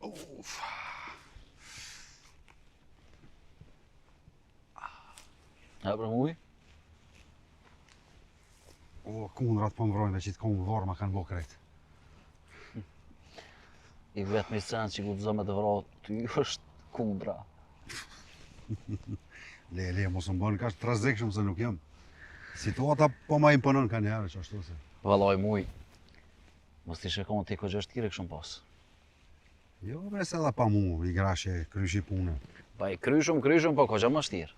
Uf. A për muj? O, kundrat po më vrojnë, veç i të komë vorë, ma kanë bo krejt. I vetmi sen që guxon me të vra ty është kundra. Le, le, mos më bën kaq të rrezikshëm se nuk jam. Situata po ma imponon ka njerë që ashtu se. Vallaj muj, mos t'ishe konë ti kogja shtirë e kishëm pas. Jo, bre se edhe pa mu, i grashe, kryshi punën. Pa i kryshëm, kryshëm, po kogja më shtirë.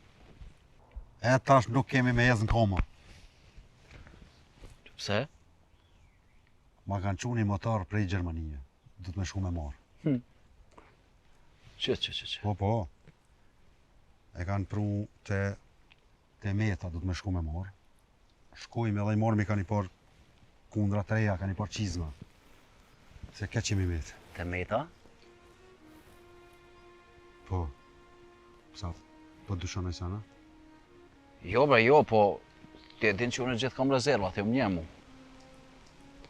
E tash nuk kemi me jezë në koma. Pse? Ma kanë çu një motor prej Gjermanie. Do të me shku me marrë. Hm. Që, që, që, që? Po, po. E kanë pru te, te meta, do të me shku me marrë. Shkojmë edhe i marrim i ka një par kundra të reja, ka një par çizma. Se keq jemi met. Te meta? Po. Sa? Po dyshon naj sen a? Jo, bre, jo, po ti e din që unë gjithë kam rezerva, ti më njeh mu.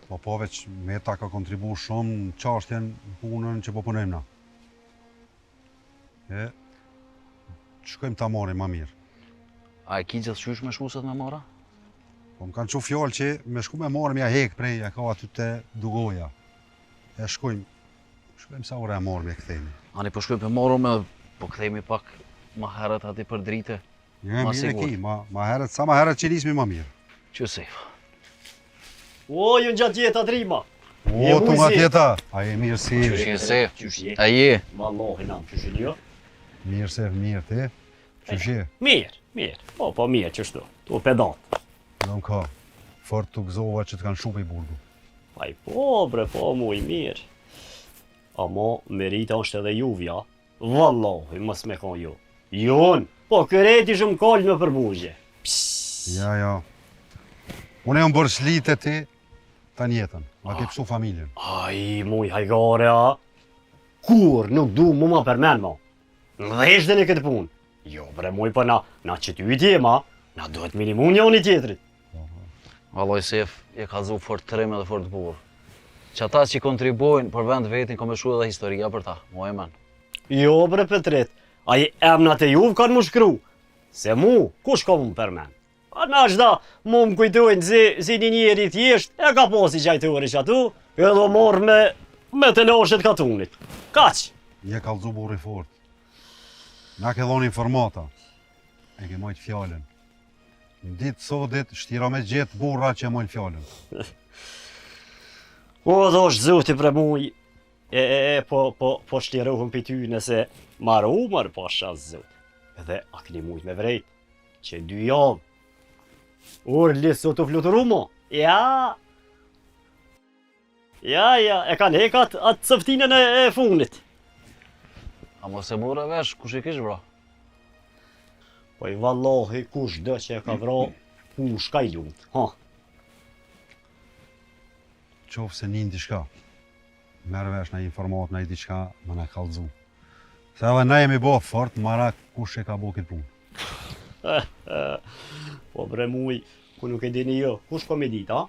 Po po veç Meta ka kontribu shumë në çashtjen në punën që po punojmë na. E, shkojmë ta marrim ma mirë. A e ki gjithqysh me shku sot me marrë? Po më kanë çu fjalë që me shku me marrë m'ja hek prej, e ka aty te Dugoja. E shkojmë, shkojmë sa ora e marrim e kthehemi. Ani po shkojmë për marrë me, po kthehemi pak ma herët aty për drite. Jo, ma mirë e ki, ma, ma herët, sa ma herët që nismi ma mirë. Që sejfa. O, ju në gjatë jeta trima. O, tu nga tjeta. A je mirë si. Qysh je se? Qysh je? A je? Vallahi, nam, qysh je jo? Mirë se, mirë ti. Qysh je? Mirë, mirë. Po, po, mirë, qështu. Tu pedat. Në ka, fort të gëzova që të kanë lshu prej burgu. Aj, po, bre, po, muj, mirë. Amo, merita është edhe juvja. Vallahi, mos me kon ju. Jon, po krejt ishim kall nëpër burgje. Psss. Ja, ja. Unë jam borxhli te ti tan jetën. Ma ke pshtu familjen. Ai, muj hajgare, a? Kur nuk du mu ma përmen, mo. Në dheshtë në këtë punë. Jo, bre, muj, po na, na që ty i tjema, na duhet minimu njoni tjetrit. Vallaj Sef, je kallzu fort trim edhe fort burrë. Që ata që kontribuojnë për vend vetin, ka me shkru edhe historia për ta, mu e men. Jo, bre Petrit, ai emnat e juv kanë mu shkru, se mu, kush ka mu më përmen? A na shda, mu më kujtojnë si, si një njeri thjesht, e ka posi gjajtore që atu, edhe morë me, me të loshet katunit. Kaq! Je kallzu burrë i fort. Na ke dhonë informata. E ke majtë fjalën. Në ditë sodit, shtira me gjetë burra që e majnë fjalën. O, dhashtë Zoti bre muj, e, e, e, po, po, po shlirohëm prej ty nëse maru, mërë, pasha Zot. Edhe, a keni mujt me vrejt, që dy javë, Urli sot u fluturu mo, ja, Ja, ja, e kanë hek atë at coftinën e, e funit. A mos e mure vesh, kush e kish vra? Po i vallahi, kush do që e ka vra, kush ka i lutë, ha? Qoftë se nin diçka, merr vesh naj informatë, naj diçka, me na kallzu. Se edhe na jemi bo fort, marak kush e ka bo këtë punë. po bre muj, ku nuk e dini jo, kush ka me dit, a?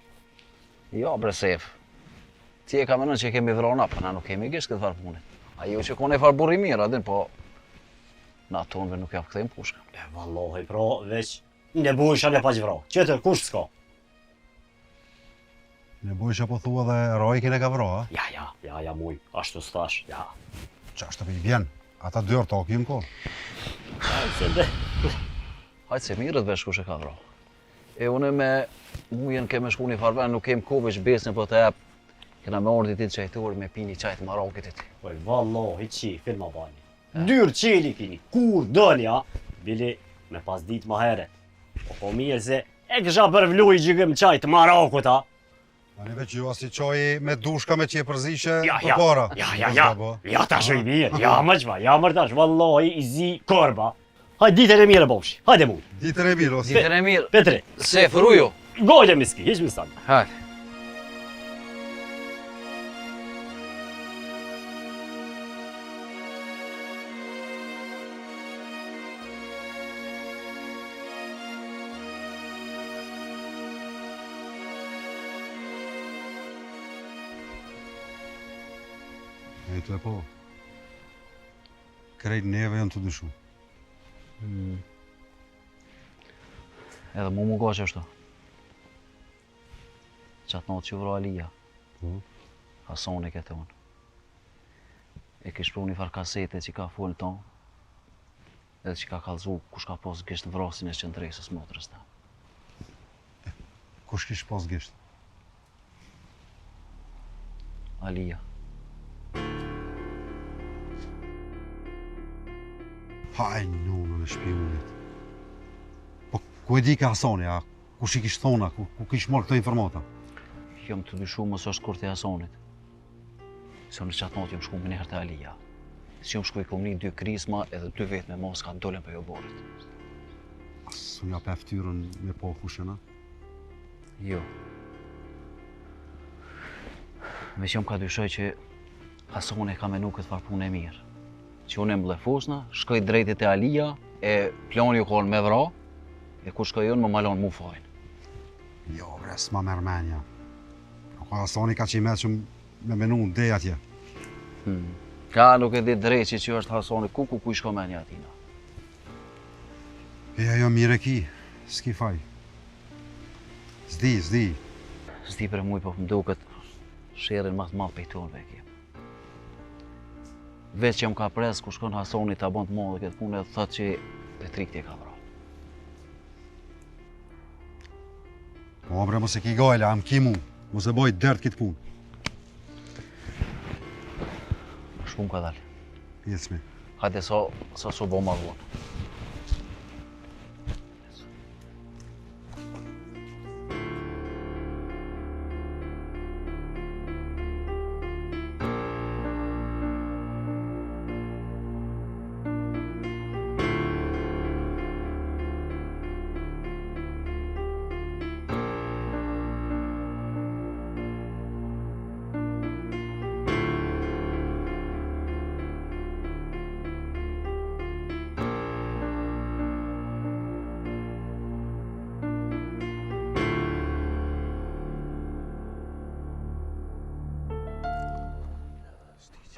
Jo, bre Sef. Ti e ka menon që e kemi vra na, po na nuk kemi gisht këtë farë pune. A jo që kone farë burri mirë, a din, po na tonëve nuk ja kthejmë pushkën. E vallahi, pra, veç Nebojsha e paç vra. Qetër, kush s'ka? Nebojsha po thua dhe Rojkin e ka vra, a? Ja, ja, ja, ja, muj, ashtu s'thash, ja. Qashtu po i bjen? Ata dy ortakë janë ko. Hajde se de. Hajde se mirret vesh kush e ka vra. E unë me mujën kemi shku një farë nuk kem kohë veç besën po të jap. Kena me ardh ti çajtor me pi një çaj të marakit ti. Po vallahi qejfin ma bani. Dyrë çeli kini, kur doni, a? Bile me pas dit ma heret. Po po mirë se e kisha përvlu i gjykëm çaj të marakut, a? Ani veç jo asi çaji me dushka me qe përzishe ja, ja, përpara. Ja, ja, ja, ja, tash i mirë, ja, më qëma, ja, mërë tash, vallahi, i zi korba. Hajde, ditën e mirë, bofshi, hajde mu. Ditën e mirë, ose. Ditën e mirë. Petri. Se, fërujo. Gojë miski, hiq mi stan. Hajde. E të e po. Krejt neve janë të dyshu. Hmm. Edhe mu m'u ka qashtu. Qatë natë që u vra Alia. Po. Hasani këtë unë. E kish pru një farë kasete që ka folë tonë. Edhe që ka kallzu kush ka pas gisht në vrasjen e Qëndresës motrës ta. Kush kish pas gisht? Alia. Haj, nonën e shpionit. Po, ku e di ka Hasani, a? Kush i kish thona, ku, ku kish marrë këto informata? Jam të dyshu mos është kurthi i Hasanit. Se unë qatë natë jam shku menjëherë te Alia. Si jam shku i kom ni dy krisma edhe dy vetë me maska dolën prej oborrit. A s'un ja pe ftyrën me pa kush janë? Jo. Veç jam ka dyshoj që Hasani e ka menu këtë farë punë e mirë. Që unë e mllefosna, shkoj drejt te Alia, e plani u konë me vra, e kur shkoj unë më ma lon mu fajin. Jo, bre, s'ma merr menja. Nuk ka Hasani kaq i meçëm me menu dej atje. Hmm. Ka nuk e di drejt që që është Hasani, ku ku ku i shko menja atina. E ajo mirë e ki, s'ki faj. S'di, s'di. S'di për muj, po më duket sherrin ma të madh pej tonëve e kem. Veç jam ka pres, ku shkon Hasani ta bon të madhe këtë punë, edhe thotë që Petrikti e ka vra. Po, bre, mos e ki gajle, a m'ki mu, mos e boj dert këtë punë. Shkum ka dalë. Ecmi. Hajde sa, sa s'u bo ma vonë.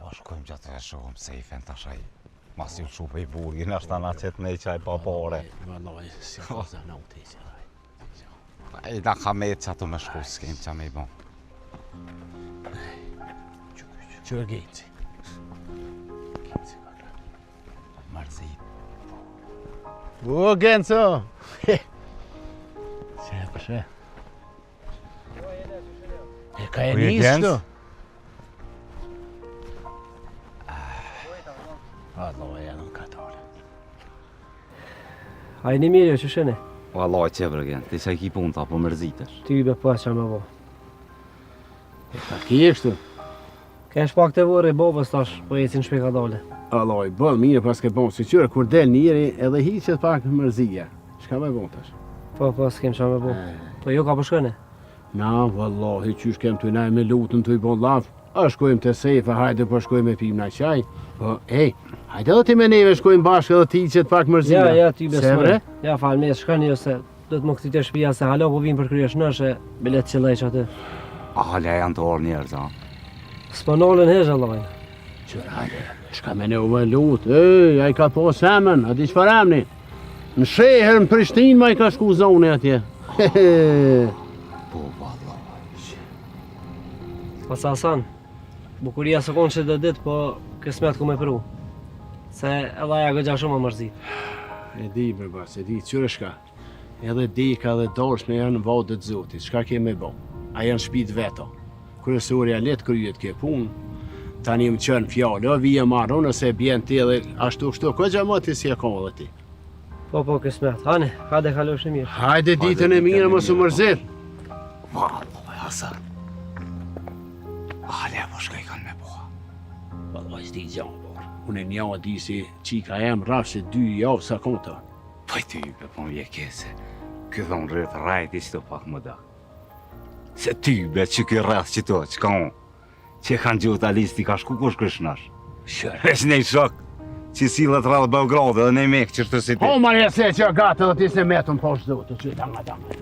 Po shkojmë gjatë e shohëm se i fen tash ai. Masi u çu pej burgi, nashta na qet me çaj pa pare. Vallai, si ka zanati që ai. Ai na ka me qato me shku, s'kem qa me i bon. Që e Genci? Genci ka kra. Mërzit. O, Genco! Se e përshe? E ka e nisë këtu? Allah, e janë ka tore. A jeni mirë, jo, qysh jeni? Vallai qe bre Gent, ti sa i ki punë, ta po mërzitesh. Ty be po ça me bo. E ka ki e kështu? Kesh pak te vorri i babës tash, po eci n'shpi kadale. Vallai, bën mirë pas ke bon, si qyre, kur del njeri edhe hiqet pak mërzia. Çka me bon tash? Po, po, s'kem ça me bo. Po ju ka po shkoni? Na, vallahi, qysh kem të nej me lutën të i bon llaf, a shkojmë te Sefa, hajde po shkojmë e pim na çaj. Po, ej, hajde edhe ti me neve shkojmë bashkë edhe ti hiqet pak mërzia. Ja, ja, ty Se bre? besoj. Ja, falë, shkoni jo se do të më kthy te shtëpia se hala po vim për krye shnosh e bile të qëlloj që aty. A hala janë të orë njerëz, a? S'po nalën hiç vallai. Qyre, hajde, shka me ne u me lut, ej, ai ka pas emën, a di çfarë emni? Në sheher, në Prishtinë, ma i ka shku zoni atje. Po, vallahi. Po sa Hasan, bukuria s'u konë që do ditë, po kësmet ku me pru. Se edhe aja goxha shumë e mërzit. E di, bre bas, e di, qyre shka. Edhe deka edhe dashme janë në vade të Zotit, çka ke me bo? A janë shpi të veto. Kryesorja le të kryet kjo punë, tani më qënë fjalë, o vije marrë unë, ose bjen ti edhe ashtu kështu, kogja më ti si e ka edhe ti. Po, po, kësmet, hani, hajde kalofshi mirë. Hajde ditën e mirë, mos u mërzit. Vallahi, Hasan. Hala, po shka i kanë me bo. Vallahi, s'di gja, por. Unë e nja di si qika jem rrafë se dy javë sa konta. Po ty, be, po më vje keq se. Ky thonë rreth rajti që të pak më da. Se ty, be, që ky rreth që to, që ka unë. Që e kanë gjuhët alisti, ka shku kush kërshnash. Shërë. Veç nej shok, që sillet rrallë Beograd edhe nej mek që shtë si ti. Po, marë se që gatë edhe ti se metëm poshtë zotë, që tanga tanga.